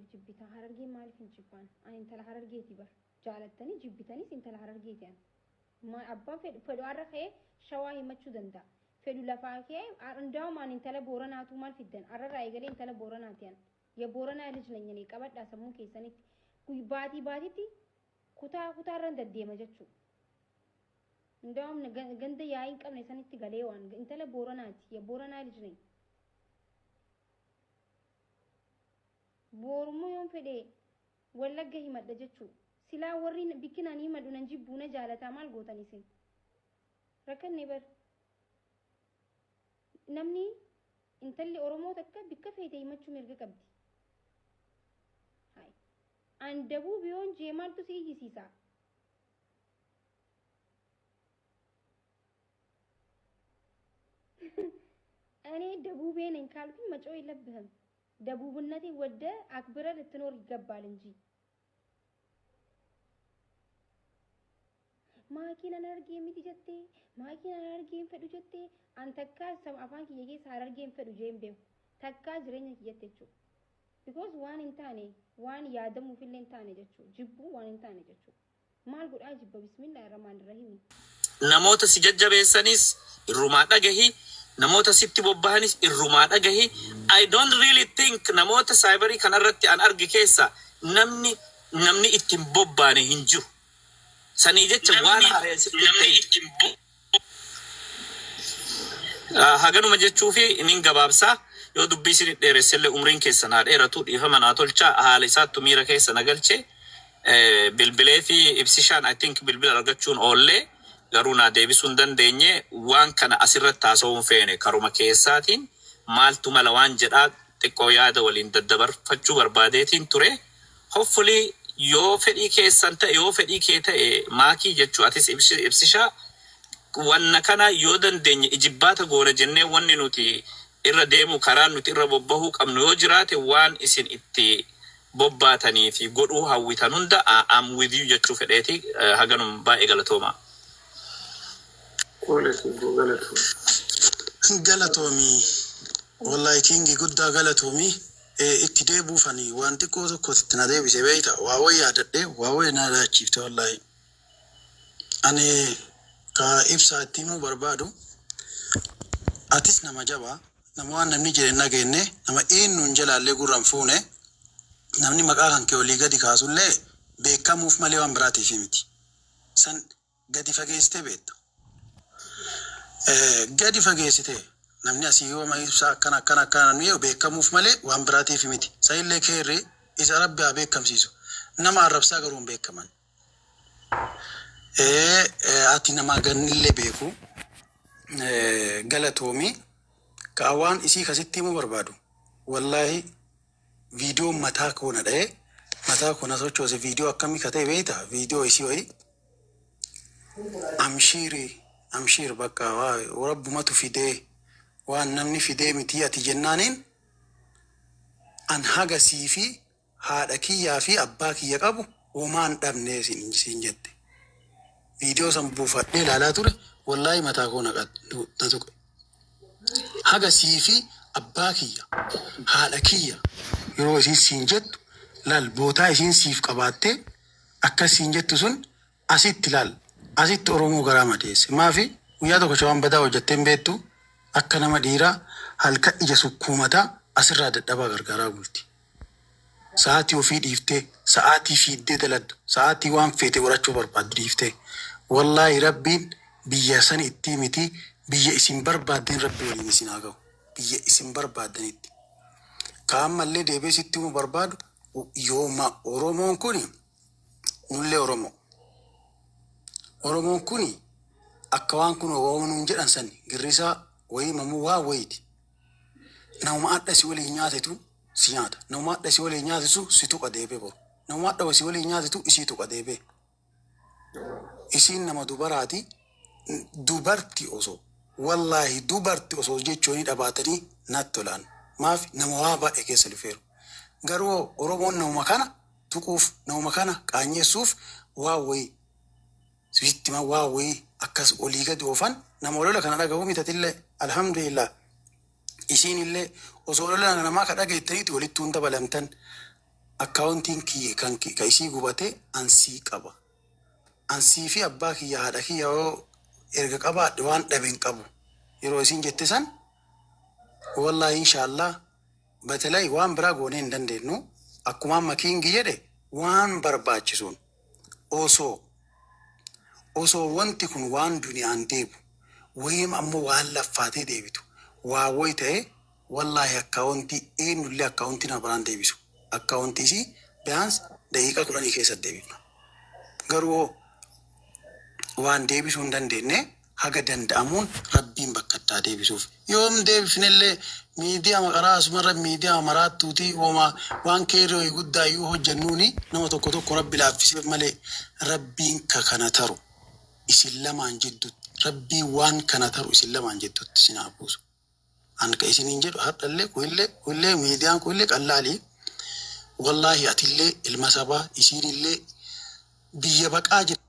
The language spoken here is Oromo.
Maaliif jibbita? Harargee maaliif hin jibbaan? Ani intala Harargeeti bar. Jaalattanii jibbitanis intala Harargeeti ani. Abbaan fedhu fedhu har'a ka'ee Shawaa himachuu danda'a. Fedhu lafaa ka'ee hundaa'uma ani intala Booranaatu maal fiddan? Har'arraa eegalee intala Booranaati ani. የቦረና ልጅ ነኝ እኔ qabadhaa sammuu keessanitti. Baatii baatitti kutaa kutaarran deddeema jechuudha. Hundaa'um ganda yaa'ii hin qabne sanitti galee waan intala Booranaati. የቦረና ልጅ ነኝ. Boorummoo yoon fedhe Wallagga himadha jechuudha. Silaa warri bikkinaan himadhu nan jibbuu na jaalataa maal gootan isin? Rakkanne bar. Namni intalli Oromoo takka bikka feete himachuu mirga qabdi. Hai. An dabuu biyoon jee maaltu si iyyisiisa? እኔ ደቡቤ ነኝ ካልኩኝ መጮህ የለብህም። ደቡብነቴ ወደ አክብረ ልትኖር ይገባል እንጂ maakiin an Harargee miti jettee, maakiin an Harargee hin fedhu jettee, an takkaa afaan kiyya keessa Harargee hin fedhu jee hin beeku. Takkaa jireenya kiyyatti jechuudha. Because waan hin taane, waan yaadamuufillee hin taane jechuudha. Jibbuu waan hin taane jechuudha. Maal godhaa jibba? Bismillaahi rahmaani rahiim. Namoota si jajjabeessanis irrumaa dhagahi, namoota sitti bobbahanis irrumaa dhagahi. I don't really think namoota cyberii kanarratti an arge keessa namni ittiin bobbaane hin jiru. Sanii jecha waan haaree sitti hin ta'in. Haganuma jechuu fi inin gabaabsaa yoo dubbii isin dheeressellee umriin keessan haa dheeratu, dhiifama naa tolcha. Haala isaattu miira keessa na galche. Bilbilee fi Ibsishaan, I think, bilbila argachuun oollee garuu naa deebisuu hin dandeenye. Waan kana asirratti haasa'uu hin feene, karuma keessaatiin maaltu mala waan jedhaa xiqqoo yaada waliin daddabarfachuu barbaadeetiin ture. Hopefully yoo fedhii keessan ta'e, yoo fedhii kee ta'e maakii jechuu, atis Ibsishaa, wanna kana yoo dandeenye ijibbaata goona jennee wanni nuti irra deemu, karaan nuti irra bobbahuu qabnu yoo jiraate, waan isin itti bobbaatanii fi godhuu hawwitan hunda I'm with you jechuu fedheeti. Haganum, baay'ee galatooma. Tole, Sibboo, galatoomi. Galatoomii, wallahi Kingii guddaa galatoomii. Itti deebuufani waan xiqqoo tokko itti na deebise beeyta, waa wayi yaadadhe, waa wayi na yaachiifte. Wallahi ani ka ibsaa itti himuu barbaadu, atis nama jabaa, nama waan namni jedhe hin dhageenye, nama eenyuun jalaallee gurra hin fuune. Namni maqaa kan kee olii gadi kaasullee beekamuuf malee waan biraatiif miti. San gadi fageessitee beekta. Gadi fageessitee namni asii yoo ibsaa akkana akkana akkana namni yoo beekamuuf malee waan biraatiif miti. Sanillee keerree isa Rabbi haa beekamsiisu. Nama arrabsaa garuu hin beekaman. Ati nama gannillee beeku, galatoomii. Ka waan isii kasitti himuu barbaadu, wallaahi viidiyoon mataa koo na dha'ee, mataa koo na sochoose, viidiyoo akkamii ka ta'e beekta? Viidiyoo isii wayii, amshiiri amshiir bakka waa Rabbumatu fidee, waan namni fidee miti ati jennaaniin, an haga sii fi haadha kiyyaa fi abbaa kiyya qabu homaan dhabnee siin jette. Viidiyoo san buufadhee ilaalaa ture, wallaahi mataa koo na tuqe. Haga sii fi abbaa kiyya, haadha kiyya yeroo isiin siin jettu laal, bootaa isiin siif qabaattee akkas siin jettu sun asitti laal, asitti Oromoo garaa madeesse. Maafi guyyaa tokko waan badaa hojjettee hin beektu, akka nama dhiiraa halkan ija sukkuumataa asirraa dadhabaa gargaaraa bulti. Sa'aatii ofii dhiiftee, sa'aatii fiiddee daladdu, sa'aatii waan feete godhachuu barbaaddu dhiiftee. Wallaahi Rabbiin biyya san itti miti, biyya isin barbaaddeen Rabbi waliin isin haa ga'u. Biyya isin barbaaddanitti. Ka ammallee deebi'ee sitti himuu barbaadu, yooma Oromoon kuni nullee Oromoo. Oromoon kuni akka waan kun Oromoo nuun jedhan sani girrisaa wayii mamuu waa wayiiti. Nama hadha si waliin nyaatetu si nyaata. Nama hadha si waliin nyaatetu si tuqa deebee boru. Nama hadha si waliin nyaatetu isii tuqa deebee. Isiin nama dubaraati. Dubarti osoo, wallaahi dubarti osoo jechuun dhabaatanii natti tolaan. Maaf nama waa baay'ee keessa dhufeeru. Garuu Oromoon namuma kana tuquuf, namuma kana qaanyeessuuf waa wayii sitti waa wayii akkas olii gadi oofan. Nama olola kana dhaga'uu mitatillee, alhamdulillah, isiin illee osoo olola namaa ka dhageettaniiti walittuu hin dabalamtan. Akkaawuntiin kiyya kan ka isii gubate ansii qaba. Ansii fi abbaa kiyya, haadha kiyya yoo erga qabaadhe waan dhabe hin qabu. Yeroo isin jette san, wallahi, inshaallah, batalay waan biraa goonee hin dandeenyu. Akkuma amma Kiingi jedhe, waan barbaachisuun osoo wanti kun waan duniyaan deebu wayim ammoo waan laffaatee deebitu waa woy ta'e, wallaahi, akkaawuntii eenyullee akkaawuntii nama biraan deebisu. Akkaawuntii isii biyaans daqiiqaa 10 keessatti deebifna. Garuu waan deebisuu hin dandeenye, haga danda'amuun rabbiin bakka ittaa deebisuuf. Yoom deebifnellee miidiyaa maqaraa asumarra miidiyaa maraattuuti hooma waan keeroo guddaa iyyuu hojjennuuni nama tokko tokko rabbi laaffiseef malee, rabbiin ka kana taru isin lamaan jidduutti, rabbiin waan kana taru isin lamaan jidduutti isin haa buusu. An ka isiniin jedhu har'allee kunillee miidiyaan kunillee qallaalii, wallaahi, atillee ilma sabaa, isiinillee biyya baqaa jira.